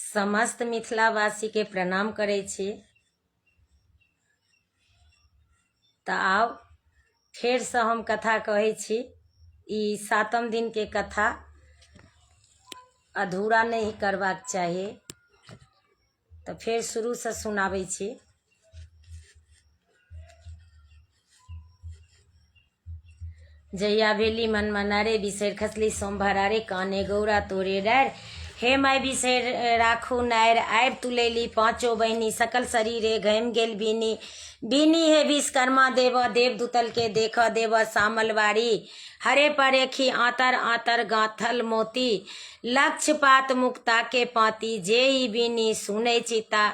समस्त मिथिलावासीके प्रणाम करै छी। तऽ आब फेरसँ हम कथा कहै छी। ई सातम दिनके कथा अधूरा नहि करबाक चाही, तऽ फेर शुरूसँ सुनाबै छी। जहिया भेली मन मना रे, बिसरि खसली सोमभरा रे, काने गौरा तोरे डारि हे माय बिसरि राखू नारि। आबि तुलैली पाँचो बहिनी, सकल शरीरे घामि गेल बीनी बीनी। हे विश्वकर्मा देव देव दुतल के देख देव सामल बारी, हरे परेखी आतर आतर गाँथल मोती, लक्ष्य पात मुक्ता के पाती। जे ई बीनी सुनै चिता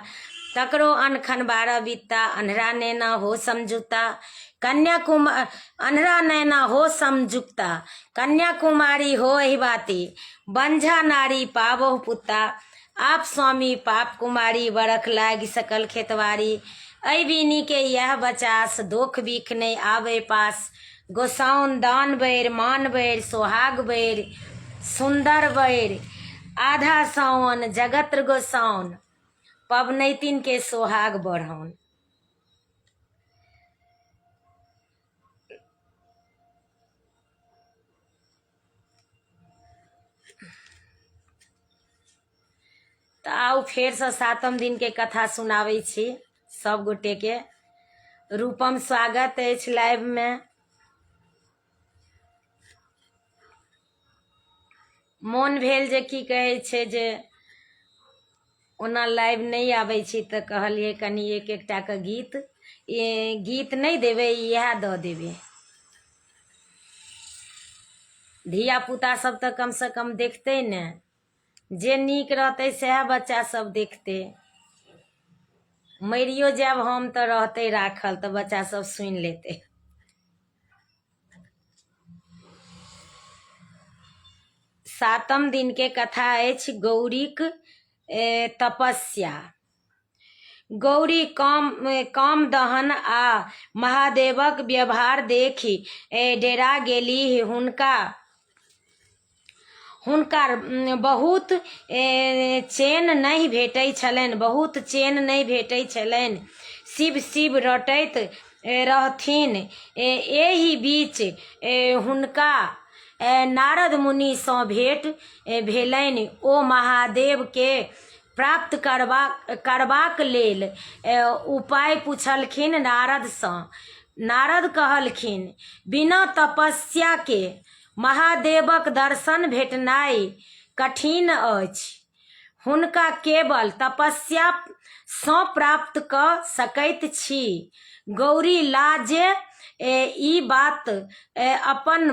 तकरो अनखन 12 बित्ता, अन्हरा नेना हो समझुता कन्याकुमार, अन्हरा नैना हो समझुक्ता कन्याकुमारी हो अहिबाती, बंझा नारी पाबहु पुत्ता। आप स्वामी पाप कुमारी, बरख लागि सकल खेतवारी। एहि बीनी के इएह बचास, दोख बिख नहि आबै पास। गोसाउन दान बैर मान बैर सोहाग बैर सुन्दर बैर, आधा साओन जगत्र गोसाउन पबनैतिन के सोहाग बढ़ौन। तऽ आउ फेरसँ सातम दिनके कथा सुनाबै छी सब गोटेके। रूपम स्वागत अछि लाइवमे। मोन भेल जे की कहै छै जे ओना लाइव नहि आबै छी, तऽ कहलियै कनि एक एकटाके गीत, गीत नहि देबै, इएह दऽ देबै। धियापुता सब तऽ कमसँ कम देखतै ने, जे नीक रहतै सएह बच्चा सब देखतै। मरियो जायब हम तऽ रहतै राखल, तऽ बच्चा सब सुनि लेतै। सातम दिनके कथा अछि गौरीक तपस्या। गौरी काम कामदहन आ महादेवक व्यवहार देखि डेरा गेलीह। हुनका हुनका बहुत चैन नहि भेटै छलनि, बहुत चैन नहि भेटै छलनि। शिव शिव रटैत रहथिन। एहि बीच हुनका नारद मुनिसँ भेट भेलनि। ओ महादेवके प्राप्त करबाक लेल उपाय पुछलखिन नारदसँ। नारद कहलखिन, बिना तपस्याके महादेवक दर्शन भेटनाइ कठिन अछि। हुनका केवल तपस्या सँ प्राप्त कऽ सकैत छी। गौरी लाजे ई बात अपन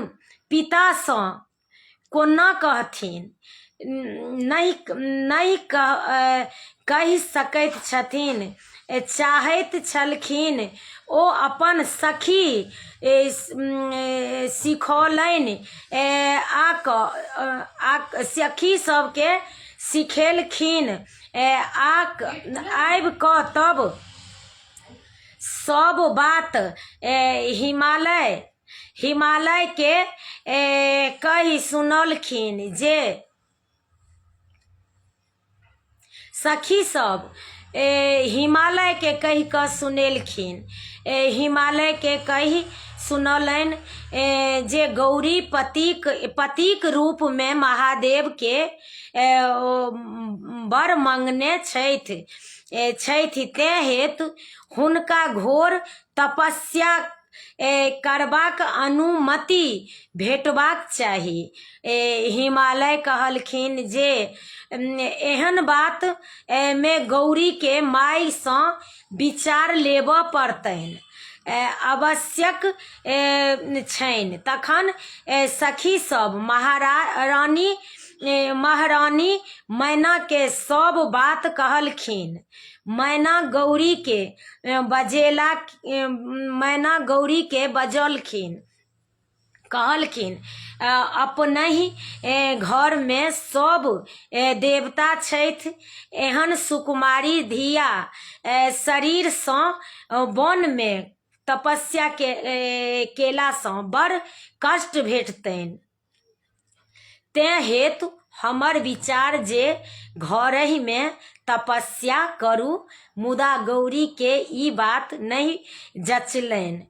पितासँ कोना कहथिन? नहि नहि कहि सकैत छथिन। चाहैत छलखिन ओ अपन सखी सिखौलनि आ कऽ सखी सभके सिखेलखिन आ आबि कऽ तब सभ बात हिमालयके कहि सुनौलखिन जे सखी सब हिमालयके कहि कऽ सुनेलखिन, हिमालयके कहि सुनौलनि जे गौरी पतिक पतिक रूपमे महादेवके वर मङ्गने छथि छथि, तेँ हेतु हुनका घोर तपस्या करबाक अनुमति भेटबाक चाही। हिमालय कहलखिन जे एहन बात मे गौरीके मायसँ विचार लेबऽ पड़तनि, आवश्यक छनि। तखन सखी सब महारानी मैनाके सब बात कहलखिन। मैना गौरीके बजेला, मैना गौरीके बजौलखिन, कहलखिन, अपनहि घरमे सब देवता छथि। एहन सुकुमारी धिया शरीरसँ वनमे तपस्या केलासँ बड़ कष्ट भेटतनि, तेँ हेतु हमर विचार जे घरहिमे तपस्या करू। मुदा गौरीके ई बात नहि जँचलनि।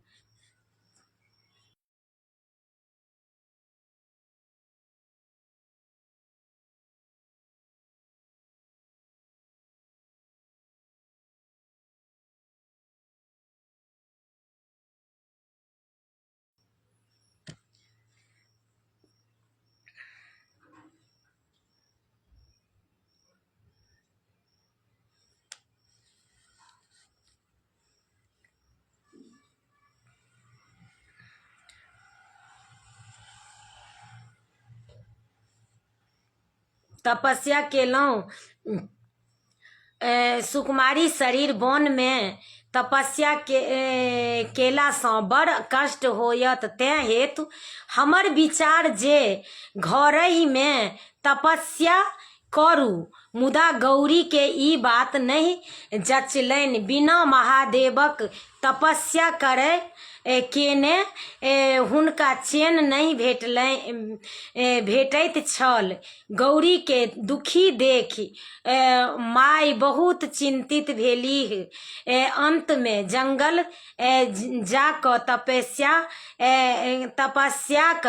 तपस्या केलहुँ। सुकुमारी शरीर वनमे तपस्या के केलासँ बड़ कष्ट होयत, तेँ हेतु हमर विचार जे घरहिमे तपस्या करू। मुदा गौरीके ई बात नहि जँचलनि। बिना महादेवक तपस्या करय केने हुनका चैन नहि भेटैत छल। गौरीके दुखी देखि माय बहुत चिन्तित भेलीह। अन्तमे जंगल जा कऽ तपस्याक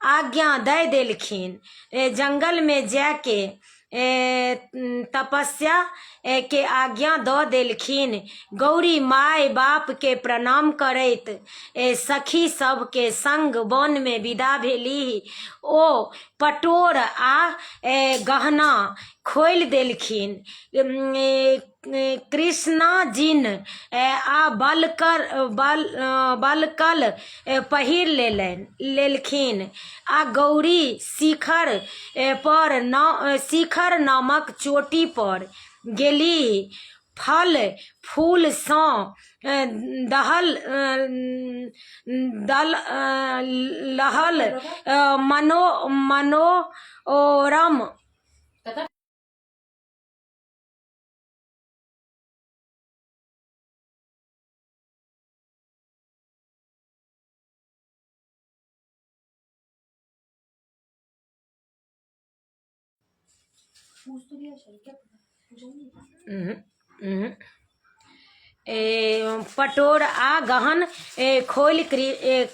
आज्ञा दय देलखिन। जंगलमे जायके तपस्या के आज्ञा दऽ देलखिन। गौरी माय बाप के प्रणाम करैत सखी सभ के संग वन मे विदा भेलीह। ओ पटोर आ गहना खोलि देलखिन। कृष्णाजिन आ बलकर बल बलकल पहिर लेलनि लेलखिन आ गौरी शिखर पर शिखर नामक चोटी पर गेलीह। फल फूलसँ दहल दल लहल मनो मनोरम पटोर आ गहन खोलि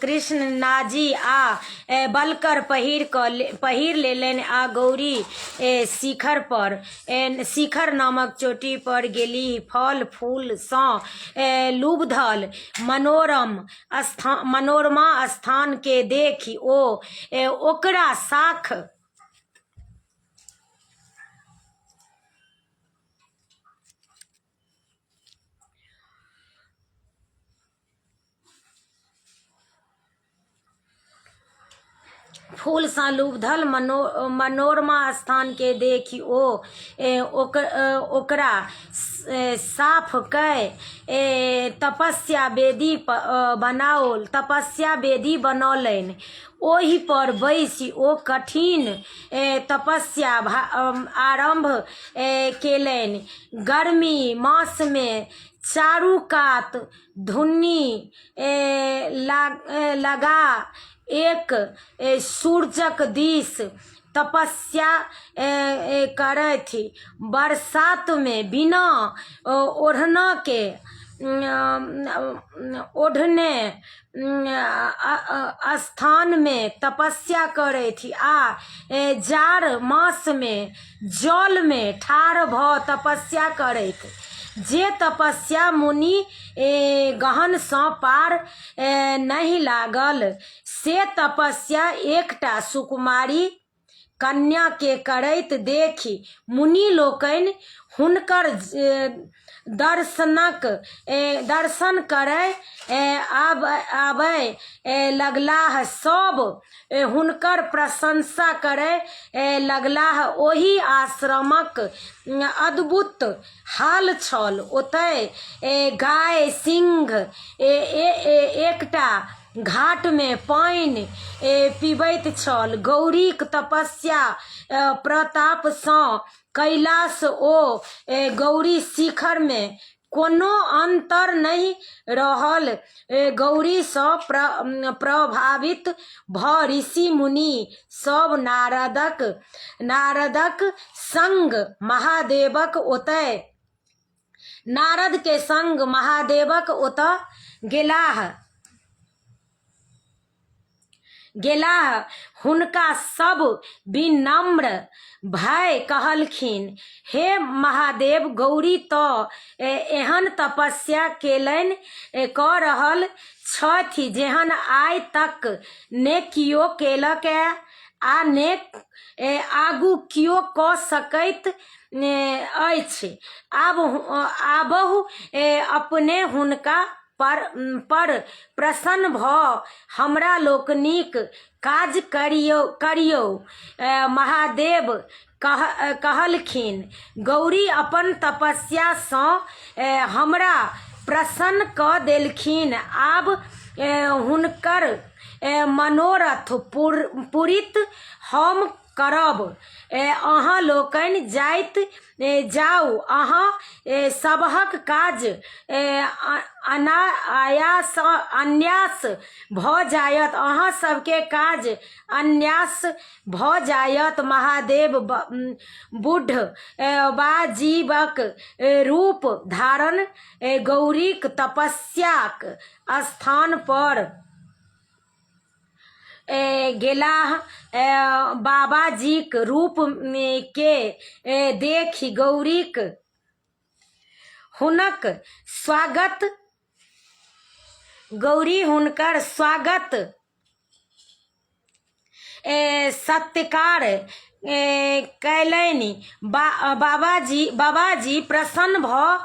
कृष्णनाजी आ बलकर पहिर कऽ पहिर लेलनि आ गौरी शिखर पर शिखर नामक चोटी पर गेलीह। फल फूलसँ लुब्धल मनोरम स्थान मनोरमा स्थानके देखि ओ ओकरा साख फूलसँ लुब्धल मनोरमा स्थानके देखि ओ ओकरा साफ कय तपस्या वेदी बनाओल तपस्या वेदी बनौलनि। ओहि पर बैसि ओ कठिन तपस्या आरम्भ केलनि। गर्मी मासमे चारू कात धुन्नी लगा एक सूर्यक दिस तपस्या करथि। बरसातमे बिना ओढ़नाके ओढ़ने स्थानमे तपस्या करथि आ जाड़ मासमे जलमे ठाढ़ भऽ तपस्या करथि। जे तपस्या मुनि गहनसँ पार नहि लागल, से तपस्या एकटा सुकुमारी कन्याकेँ करैत देखि मुनि लोकनि हुनकर दर्शनक दर्शन करय आबय लगलाह। सभ हुनकर प्रशंसा करय लगलाह। ओहि आश्रमक अद्भुत हाल छल। ओतय गाय सिंह एकटा घाटमे पानि पीबैत छल। गौरीक तपस्या प्रतापसँ कैलाश ओ गौरी शिखरमे कोनो अन्तर नहि रहल। गौरीसँ प्रभावित भऽ ऋषि मुनि सब नारदक संग महादेवक ओतय नारद के संग महादेवक ओतऽ गेलाह। हुनका सब विनम्र भय कहलखिन, हे महादेव, गौरी तऽ एहन तपस्या केलनि कऽ रहल छथि जेहन आइ तक ने कियो केलक आ ने आगू कियो कऽ सकैत अछि। आबहु अपने हुनका पर प्रसन्न भऽ हमरा लोकनिक काज करियौ। महादेव कहलखिन, गौरी अपन तपस्यासँ हमरा प्रसन्न कऽ देलखिन। आब हुनकर मनोरथ पूरित हम करब। अहाँ लोकनि जाइत जाउ। अहाँ सबहक काज अनायास भऽ जायत। अहाँ सबके काज अन्यास भऽ जायत। महादेव बूढ़ बाजीवक रूप धारण गौरीक तपस्याक स्थान पर गेलाह। बाबाजीक रूप के देखि गौरीक हुनक स्वागत गौरी हुनकर स्वागत सत्कार कयलनि। बाबाजी प्रसन्न भऽ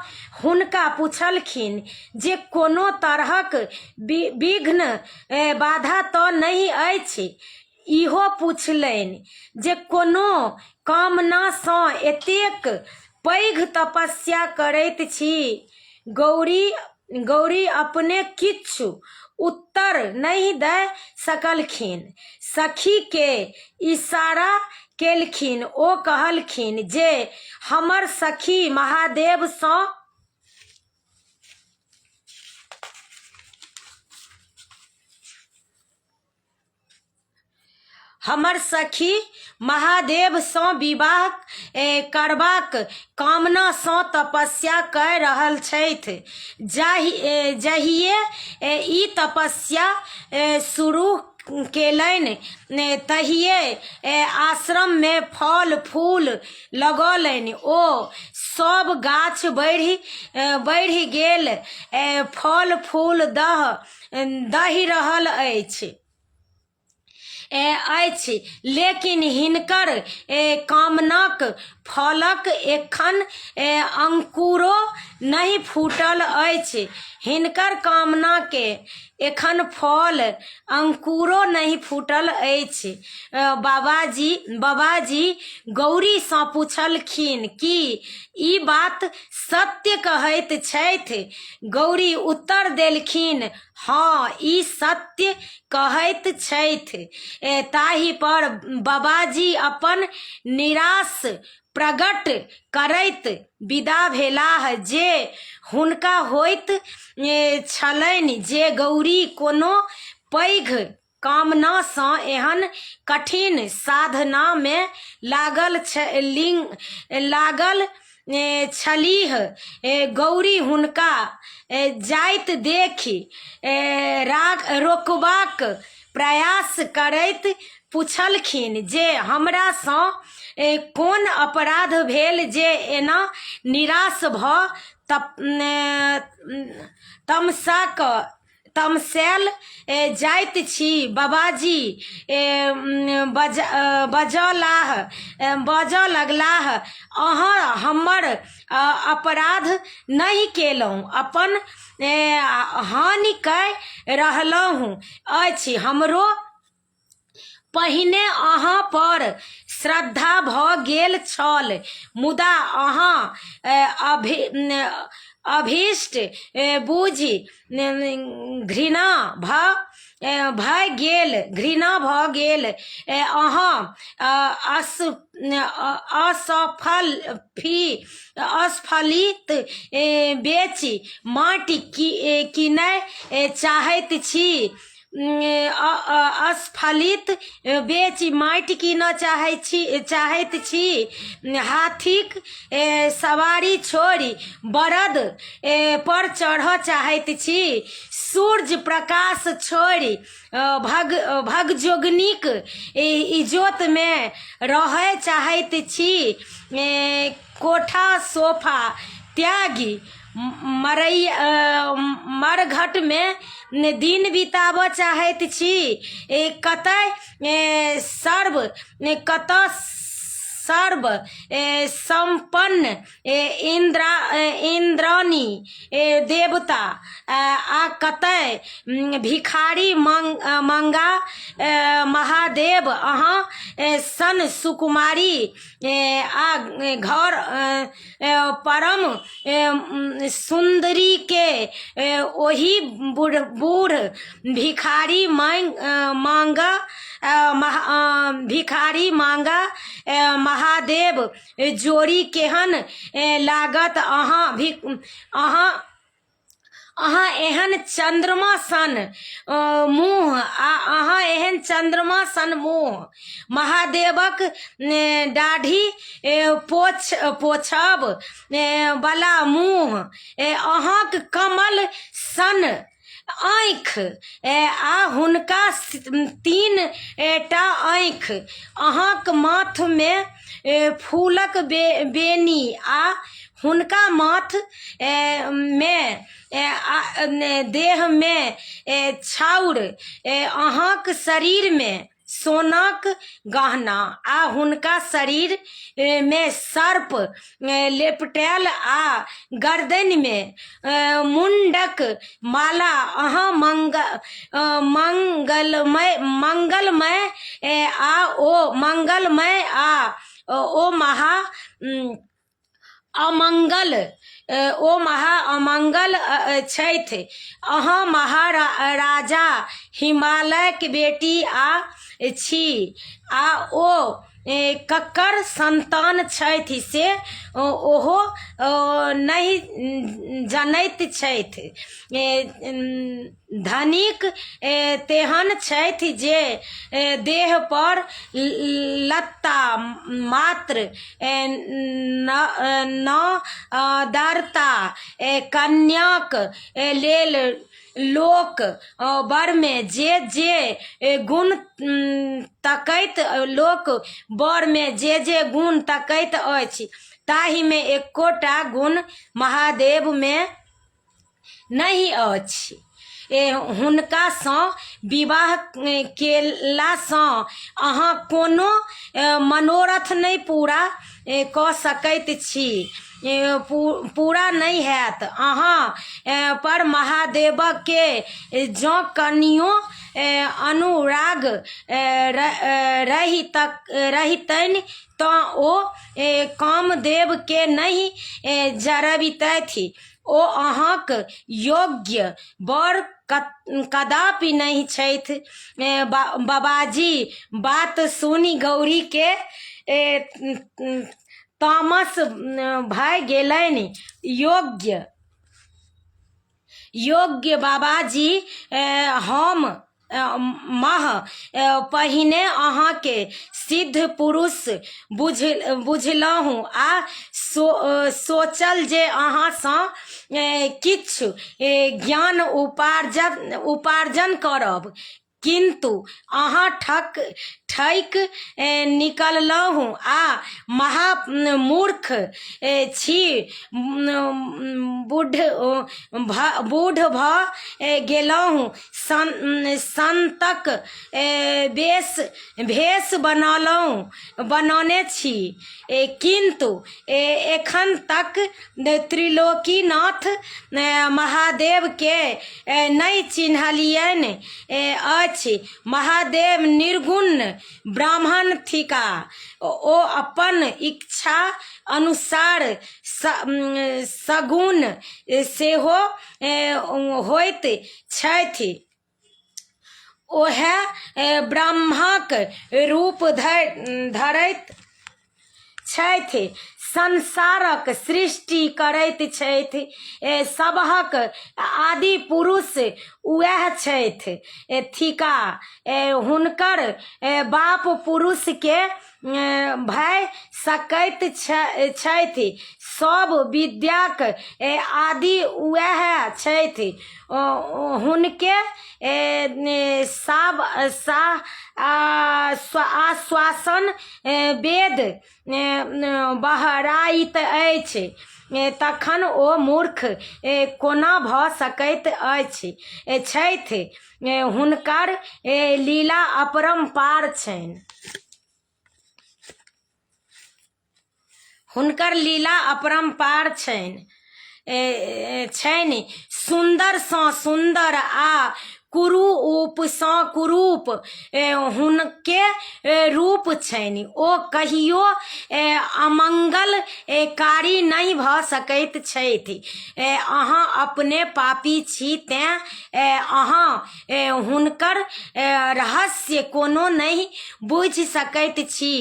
हुनका पुछलखिन जे कोनो तरहक विघ्न बाधा तऽ नहि अछि। इहो पुछलनि जे कोनो कामनासँ एतेक पैघ तपस्या करैत छी। गौरी अपने किछु उत्तर नहि दए सकलखिन। सखीके इशारा केलखिन। ओ कहलखिन जे हमर सखी महादेवसँ हमर सखी महादेवसँ विवाह करबाक कामनासँ तपस्या कय रहल छथि। जहिये ई तपस्या शुरू केलनि तहिये आश्रममे फल फूल लगौलनि। ओ सभ गाछ बढ़ि गेल, फल फूल दहि रहल अछि। लेकिन हिनकर कामनाक फलक एखन अंकुरो नहि फूटल अछि। हिनकर कामनाके एखन फल अंकुरो नहि फूटल अछि। बाबाजी गौरीसँ पुछलखिन, की ई बात सत्य कहैत छथि? गौरी उत्तर देलखिन, हँ, ई सत्य कहैत छथि। ताहि पर बबाजी अपन निराश प्रगट करैत विदा भेलाह जे हुनका होइत छलनि जे गौरी कोनो पैघ कामनासँ एहन कठिन साधनामे लागल छलीह। गौरी हुनका जाइत देखि रोकबाक प्रयास करैत पुछलखिन जे हमरासँ कोन अपराध भेल जे एना निराश भऽ तमसा कऽ तमसायल जाइत छी। बबाजी बजऽ लगलाह, अहाँ हमर अपराध नहि केलहुँ, अपन हानि कय रहलहुँ अछि। हमरो पहिने अहाँ पर श्रद्धा भऽ गेल छल, मुदा अहाँ अभीष्ट बूझि घृणा भऽ भए गेल, घृणा भऽ गेल। अहाँ असफल फी असफलित बेचि माटि कीनय चाहैत छी। असफलित बेचि माटि कीनऽ चाहैत छी। हाथीक सवारी छोड़ि बड़द पर चढ़ऽ चाहैत छी। सूर्य प्रकाश छोड़ि भगजोगनीक इजोतमे रहय चाहैत छी। कोठा सोफा त्यागि मरघटमे दिन बिताबऽ चाहैत छी। कतय सर्व कतऽ सर्व सम्पन्न इन्द्राणी देवता आ कतय भिखारी मंगा महादेव। अहाँ सन सुकुमारी आ घर परम सुन्दरीके ओहि बूढ़ भिखारी मांगा भिखारी मांगा महादेव जोड़ी केहन लागत? अहाँ अहाँ एहन चन्द्रमा सन मुँह आ अहाँ एहन चन्द्रमा सन मुँह, महादेवक दाढ़ी पोछब बला मुँह, अहाँक कमल सन आँखि आ हुनका 3 टा आँखि, अहाँक माथमे फूलक बेनी आ हुनका माथ मे देहमे छाउर, अहाँक शरीरमे सोनाक गहना आ हुनका शरीर मे सर्प लेपटायल आ गर्दनिमे मुण्डक माला। अहाँ मंगलमय आ ओ मंगलमय आ ओ महा अमंगल ओ महा अमंगल छथि। अहाँ महाराजा हिमालयक बेटी आ छी आ ओ ककर संतान छथि से ओहो नहि जनैत छथि। धनिक तेहन छथि जे देह पर लत्ता मात्र न दरता। कन्याक लेल लोक वरमे जे जे गुण तकैत लोक वरमे जे जे गुण तकैत अछि, ताहिमे एकोटा गुण महादेवमे नहि अछि। हुनकासँ विवाह केलासँ अहाँ कोनो मनोरथ नहि पूरा कऽ सकैत छी, पूरा नहि हैत। अहाँ पर महादेवके जँ कनियो अनुराग रहितनि तँ ओ कामदेवके नहि जरबितथि। ओ अहाँक योग्य वर कदापि नहि छथि। बबाजी बात सुनि गौरीके तामस भए गेलनि। योग्य बाबाजी, हम मह पहिने अहाँके सिद्ध पुरुष बुझलहुँ आ सोचल जे अहाँसँ किछु ज्ञान उपार्जन करब, किन्तु अहाँ ठकि निकललहुँ आ महामूर्ख छी। बूढ़ भऽ गेलहुँ, संतक भेष बनौने छी, किन्तु एखन तक त्रिलोकीनाथ महादेवके नहि चिन्हलियनि अछि। महादेव निर्गुण ब्राह्मण थिका। ओ अपन इच्छा अनुसार सगुण सेहो होइत छथि। ओएह ब्रह्माक रूप धरैत छथि, संसारक सृष्टि करैत छथि, सबहक आदि पुरुष उएह छथि थिका। हुनकर बाप पुरुषके भए सकैत छथि। सभ विद्याक आदि उएह छथि। हुनके आश्वासन वेद बहराइत अछि। तखन ओ मूर्ख कोना भऽ सकैत अछि छथि? हुनकर लीला अपरम्पार छनि। हुनकर लीला अपरम्पार छनि छनि। सुन्दरसँ सुन्दर आ कुरूपसँ कुरूप हुनके रूप छनि। ओ कहियो अमंगल कारी नहि भऽ सकैत छथि। अहाँ अपने पापी छी, तेँ अहाँ हुनकर रहस्य कोनो नहि बुझि सकैत छी।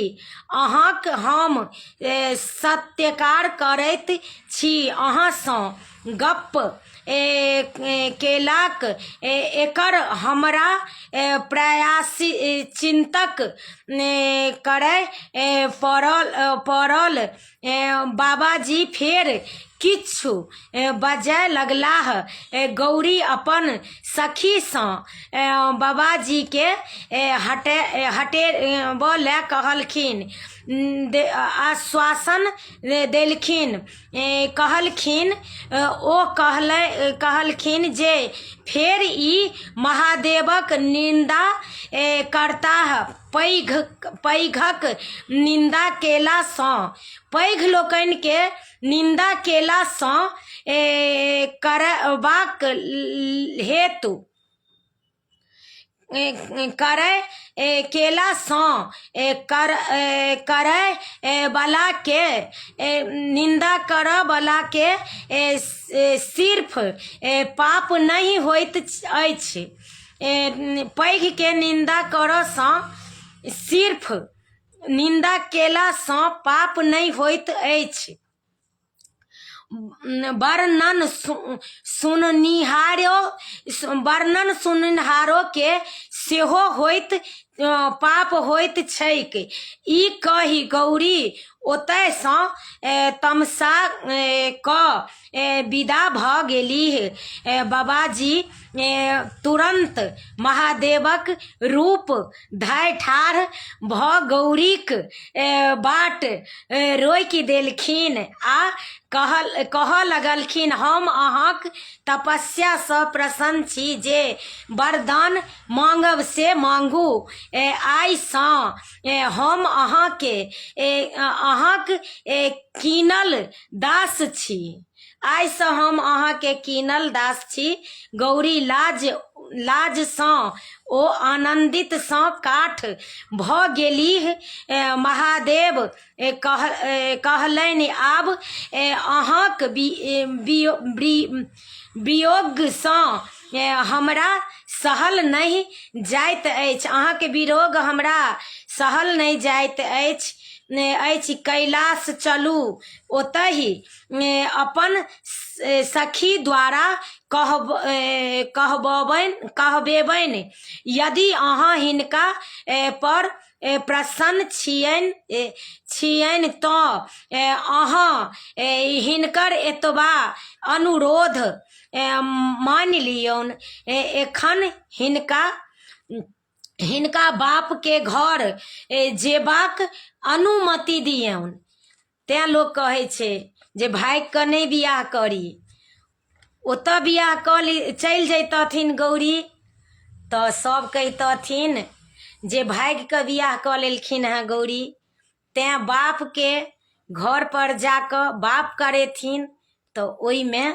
अहाँक हम सत्कार करैत छी। अहाँसँ गप्प केलाक एकर हमरा प्रायश्चित्त करय पड़ल। बाबाजी फेर किछु बजय लगलाह। गौरी अपन सखीसँ बाबाजीकेँ हटेबऽ लए कहलखिन, आश्वासन देलखिन। कहलखिन, ओ कहलखिन जे फेर ई महादेवक निन्दा करताह। पैघ पैघक निन्दा केलासँ, पैघ लोकनिके निन्दा केलासँ करबाक हेतु करय केलासँ कर करय बलाके निन्दा करऽवलाके सिर्फ पाप नहि होइत अछि। पैघके निन्दा करऽसँ सिर्फ निन्दा केलासँ पाप नहि होइत अछि, वर्णन सुननिहारो वर्णन सुननिहारोके सेहो होइत पाप होइत छैक। ई कहि गौरी ओतयसँ तमसा कऽ विदा भऽ गेलीह। बबाजी तुरन्त महादेवक रूप धय ठाढ़ भऽ गौरीक बाट रोकि देलखिन आ कहऽ लगलखिन, हम अहाँक तपस्यासँ प्रसन्न छी। जे वरदान माँगब से माँगू। आइसँ हम अहाँके अहाँक कीनल दास छी। आइसँ हम अहाँके कीनल दास छी। गौरी लाज लाजसँ ओ आनन्दितसँ काठ भऽ गेलीह। महादेव कहलनि, आब अहाँक वियोगसँ हमरा सहल नहि जाइत अछि। अहाँके वियोग हमरा सहल नहि जाइत अछि अछि। कैलाश चलू। ओतहि अपन सखी द्वारा कहब कहबबनि कहबेबनि। यदि अहाँ हिनका पर प्रसन्न छियनि छियनि तँ अहाँ हिनकर एतबा अनुरोध मानि लियौन। एखन हिनका हिनका बापके घर जेबाक अनुमति दियौन। तेँ लोक कहै छै जे भागि कऽ नहि बियाह करी। ओतऽ बियाह कऽ ली, चलि जैतथिन गौरी, तऽ सभ कहितथिन जे भागि कऽ बियाह कऽ लेलखिन हेँ गौरी। तेँ बापके घरपर जा कऽ बाप करेथिन तऽ ओहिमे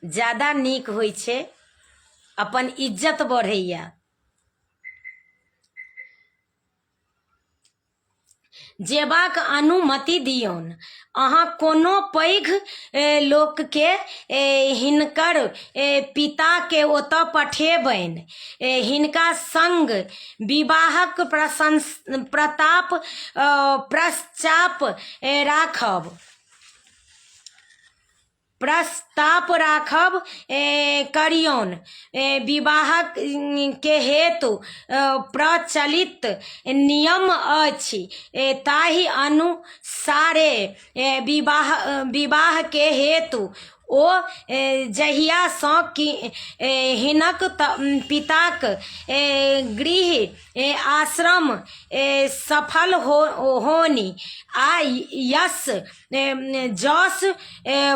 ज्यादा नीक होइ छै, अपन इज्जत बढ़ैए। जेबाक अनुमति दियौन। अहाँ कोनो पैघ लोकके हिनकर पिताके ओतऽ पठेबनि। हिनका संग विवाहक प्रताप प्रस्ताप राखब। प्रस्ताप राखब करियौन। विवाहक के हेतु प्रचलित नियम अछि, ताहि अनुसारे विवाहके हेतु ओ जहियासँ कि हिनक पिताक गृह आश्रम सफल होनि आ यश जस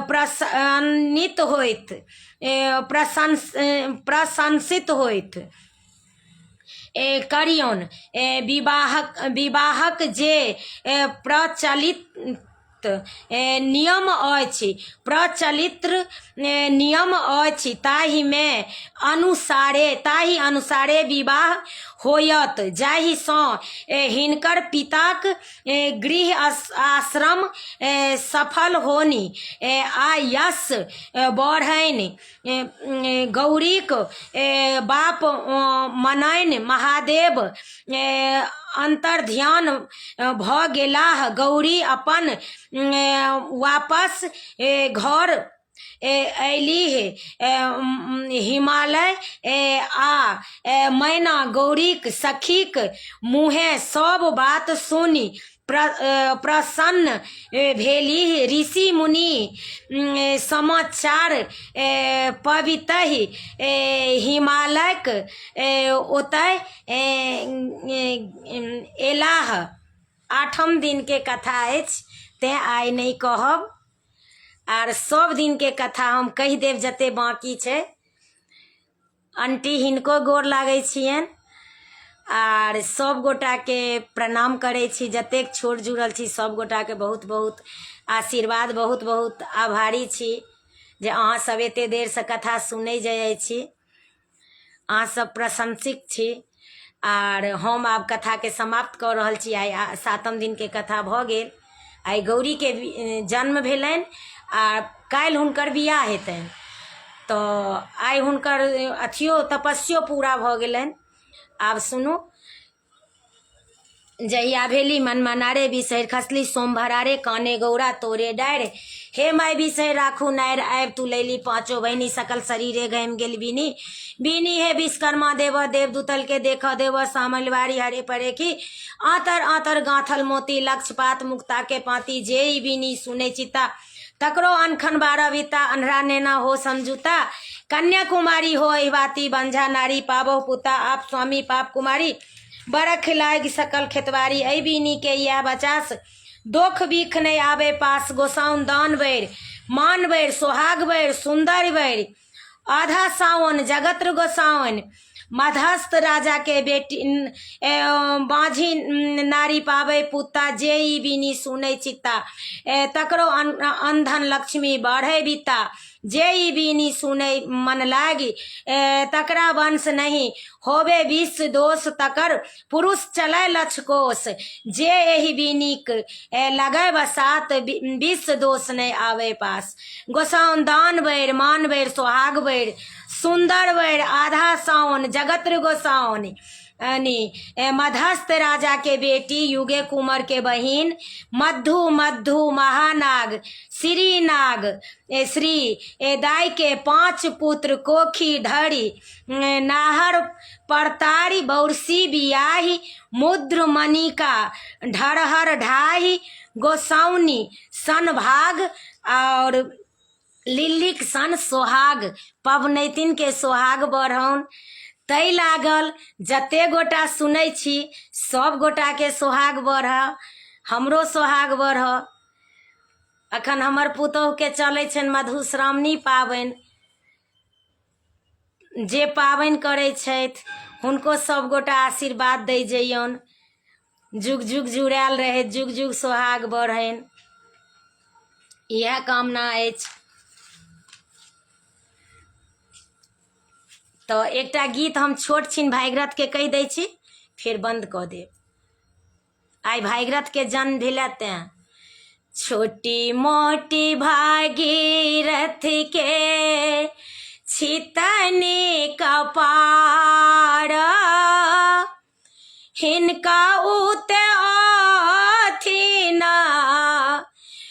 प्रसन्नित होइत प्रशंसित होइत करियौन। विवाहक जे प्रचलित नियम अछि, प्रचलित नियम अछि, ताहि अनुसारे विवाह होयत, जाहिसँ हिनकर पिताक गृह आश्रम सफल होनि आ यश बढ़नि। गौरीक बाप मनैन महादेव अन्तर्ध्यान भऽ गेलाह। गौरी अपन वापस घर अयलीह। हिमालय आ मैना गौरीक सखीक मुँहेँ सभ बात सुनि प्रसन्न भेलीह। ऋषि मुनि समाचार पबितहि हिमालयक ओतय एलाह। आठम दिनके कथा अछि, तेँ आइ नहि कहब। आर सब दिनके कथा हम कहि देब जते बाँकी छै। आंटी हिनको गोर लागै छियनि आर सब गोटाके प्रणाम करै छी। जतेक छोट जुड़ल छी सब गोटाके बहुत बहुत आशीर्वाद, बहुत बहुत आभारी छी जे अहाँ सब एते देरसँ कथा सुनै जाइ छी। अहाँ सब प्रशंसिक छी। आर हम आब कथाके समाप्त कऽ रहल छी। आइ सातम दिनके कथा भऽ गेल। आइ गौरीके जन्म भेलनि आ काल्हि हुनकर बियाह हेतनि, तऽ आइ हुनकर अथियो तपस्यो पूरा भऽ गेलनि। आब सुनू। जहिया भेली मनमना रे बिसरि खसली सोमभरा रे काने गौरा तोरे डारि हे माय बिसरि राखू नारि आबि तू लैली पाँचो बहिनी सकल शरीरे घामि गेल बिनी बिनी हे विश्वकर्मा देव देव दूतल के देख देव सामलवारी हरे परेखी आतर आतर गाँथल मोती लक्षपात मुक्ता के पाती जे ई बिनी सुनै चिता तकरो अनखन 12 बीता अन्हरा नेना हो समझूता कन्या कुमारी हो अहिवाती बंझा नारी पाबो पुता आप स्वामी पाप कुमारी बरख लागि सकल खेतबारी एहि बीनी के इएह बचास दोख बीख नहि आबे पास गोसाउन दान बैर मान बैर सोहाग बैर सुन्दर बैर आधा सावन जगत्र गोसाउन मधस्थ राजा के बेटी बाँझी नारी पाबै पुता जे ई बिनी सुनै चित्ता तकरो अंधन लक्ष्मी बढ़ै बिता जे ई बिनी सुनै मन लागि तकरा वंश नहि होवे विष दोष तकर पुरुष चलै लछकोश जे एहि बिनीक लगै बसात विष दोष नहि आबै पास गोसाउन दान बैर मान बैर सोहाग बैर सुन्दर बैर आधा साउन जगत्र गोसाउन यानी मधस्थ राजा के बेटी युगे कुंवर के बहिन मधु मधु महानाग श्री नाग श्री दाई के 5 पुत्र कोखी ढरी नाहर परतारी बौरसी बियाही मुद्र मणिका ढरहर ढाही गोसाउनी सन भाग और लिल्लीक सन सोहाग पबनैतिन के सोहाग बढ़ौन। तै लागल जते गोटा सुनै छी सब गोटा के सोहाग बढ़, हमरो सोहाग बढ़। अखन हमर पुतोहु के चलै छनि मधुश्रावणी पाबनि। जे पाबनि करै छथि हुनको सब गोटा आशीर्वाद दै जइयौन। जुग जुग जुड़ायल रहै, जुग जुग सोहाग बढ़नि, इएह कामना अछि। तऽ एकटा गीत हम छोट छिन भागीरथके कहि दै छी, फेर बन्द कऽ देब। आइ भागीरथके जन्म भेलै तेँ। छोटी मोटी भागीरथ के छितनी कपार, हिनका उत अथिना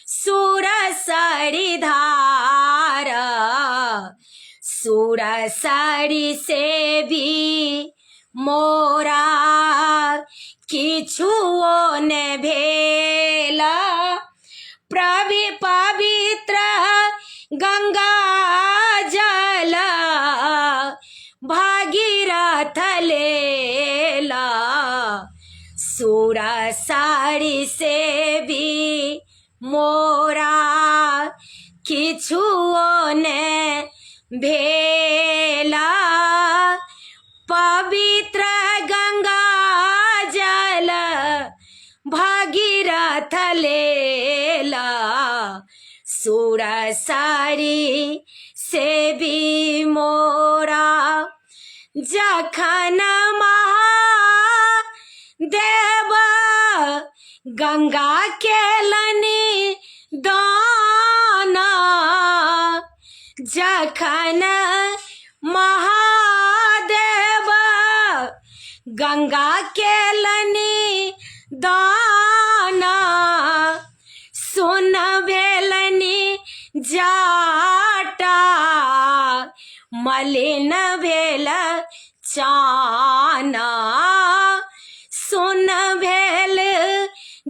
सुरसरि धार, सुरसरि से भी मोरा किछुओ ने भेल, प्रभि पवित्र गंगा जल भागीरथ लेला, सुरसरि से भी मोरा किछुओ ने भेला, पवित्र गंगा जल भागीरथ लेला, सुरसरि से भी मोरा जखन महादेव गंगा केलनि दाना, जखन महादेव गंगा केलनि दाना, सुन भेलनि जाटा मलिन भेल चाना, सुन भेल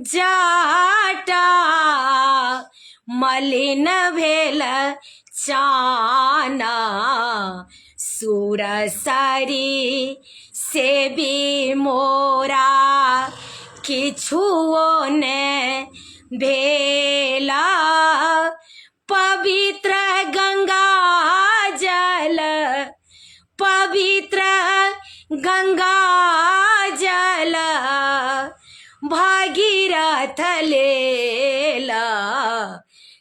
जाटा मलिन भेल चाना, सुरसरि से भी मोरा किछुओ ने भेला, पवित्र गंगा जल पवित्र गंगा जल भागीरथ लेला,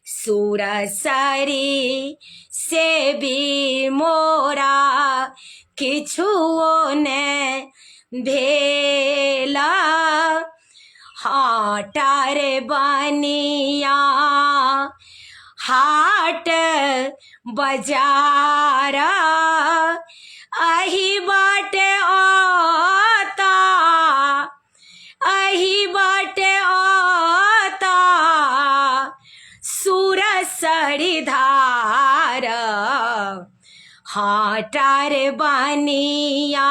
सुरसरि से भी मोरा किछुओ ने भेला, हाटार बनिया हाट बजार अही बाटे आता, अही बाटे आता सुरसरि धार, हाटार बनिया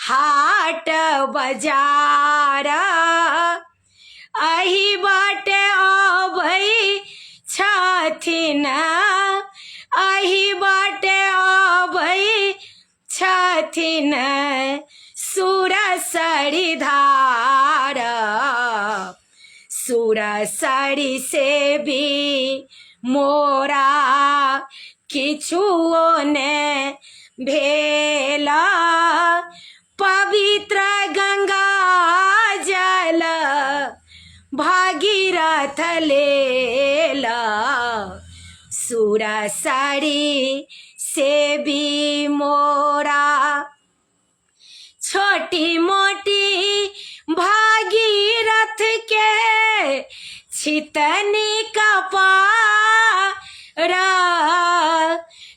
हाट बजार अही बाटे अबै छथिन, अही बाटे अबै छथिन सुरसरि धार, सुरसरि से भी मोरा किछुओ ने भेल, पवित्र गंगा जल भागीरथ लेल, सुरसरि से भी मोरा छोटी मोटी भागीरथ के छितनी कपार,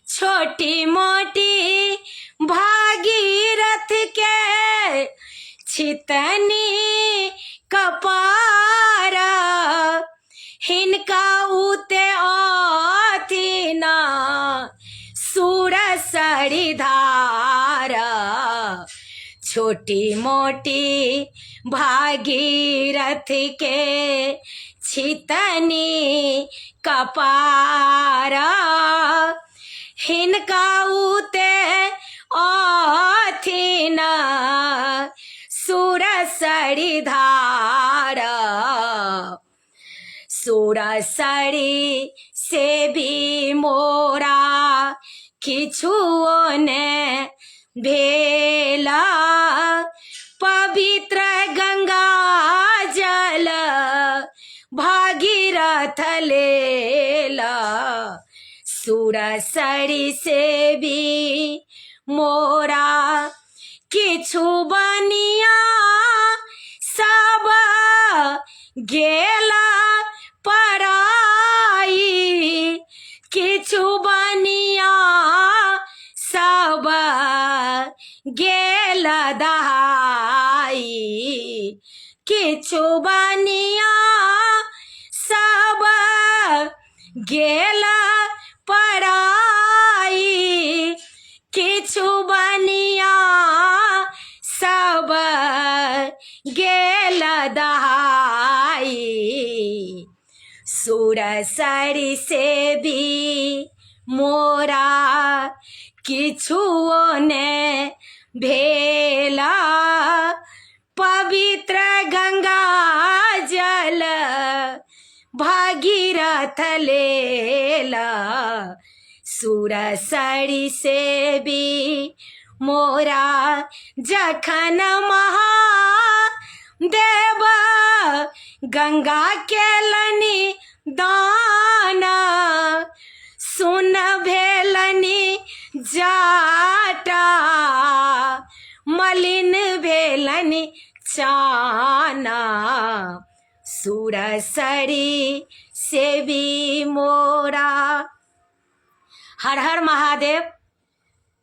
छोटी मोटी भागीरथ के छितनी कपार, हिनका उते अथिना सुरसरि धार, छोटी मोटी भागीरथ के छितनी कपार, हिनका उते अथिना सुरसरि धार, सुरसरि से भी मोरा किछुओ ने भेला, पवित्र गंगा जल भागीरथ लेला, सुरसरि से भी मोरा किछु बनिया सब गेला पराई, किछु बनिया सब गेल दहाई, किछु बनिया सब गेल पराई, किछु बनिया सब गेल दहाई। सुरसरि से भी मोरा किछुओ ने भेला, पवित्र गंगा जल भागीरथ लेला। सुरसरि से भी मोरा जखन महादेव गंगा केलनि दान, सुन भेलनि जाटा, मलिन भेलनि चाना। सुरसरी सेवी मोरा। हर हर महादेव।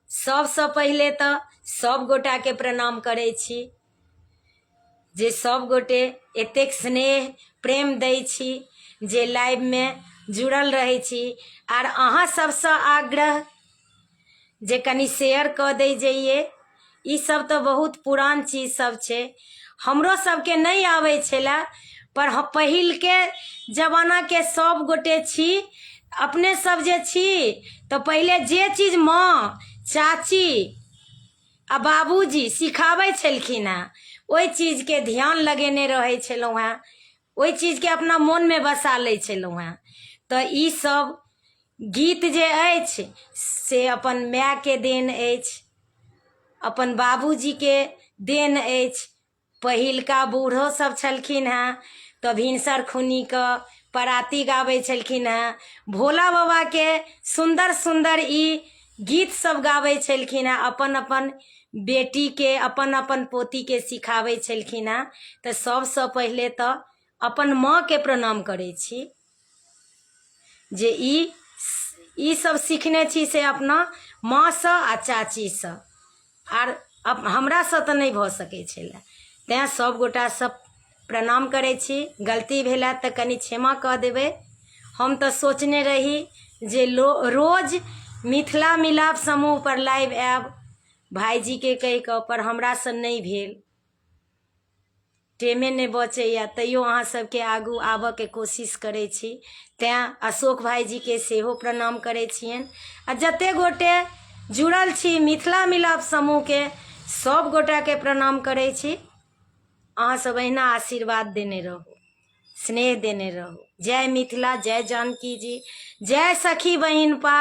सबसँ पहिले तऽ सब गोटाके प्रणाम करै छी जे सब गोटे एतेक स्नेह प्रेम दै छी, जे लाइवमे जुड़ल रहै छी। आर अहाँ सबसँ आग्रह जे कनि शेयर कऽ दै जइए। ई सब तऽ बहुत पुरान चीज सब छै, हमरो सबके नहि आबै छलै, पर पहिलके जमानाके सब गोटे छी, अपने सब जे छी तऽ पहिले जे चीज माँ, चाची आ बाबूजी सिखाबै छलखिन हेँ, ओहि चीजके ध्यान लगेने रहै छलहुँ हेँ, ओहि चीजके अपना मोनमे बसा लै छलहुँ हेँ। तऽ ई सब गीत जे अछि से अपन मायके देन अछि, अपन बाबूजीके देन अछि। पहिलका बूढ़ो सब छलखिन हेँ तऽ भिनसर खुनीके पराती गाबै छलखिन हेँ, भोला बाबाके सुन्दर सुन्दर ई गीत सब गाबै छलखिन हेँ, अपन अपन बेटीके अपन अपन पोतीके सिखाबै छलखिन हेँ। तऽ सबसँ पहिले तऽ अपन माँके प्रणाम करै छी जे ई ई सब सिखने छी से अपना माँसँ आ चाचीसँ, आर हमरासँ तऽ नहि भऽ सकै छलै। तैँ सब गोटासँ प्रणाम करै छी। गलती भेल हैत तऽ कनि क्षमा कऽ देबै। हम तऽ सोचने रही जे रोज मिथिला मिलाप समूहपर लाइव आयब भाइजीके कहि कऽ, पर हमरासँ नहि भेल, टेमे नहि बचैए। तैयो अहाँ सबके आगू आबऽके कोशिश करै छी। तैँ अशोक भाइजीके सेहो प्रणाम करै छियनि आ जते गोटे जुड़ल छी मिथिला मिलाप समूहके सब गोटाके प्रणाम करै छी। अहाँ सब अहिना आशीर्वाद देने रहू, स्नेह देने रहू। जय मिथिला, जय जानकी जी, जय सखी बहिनपा।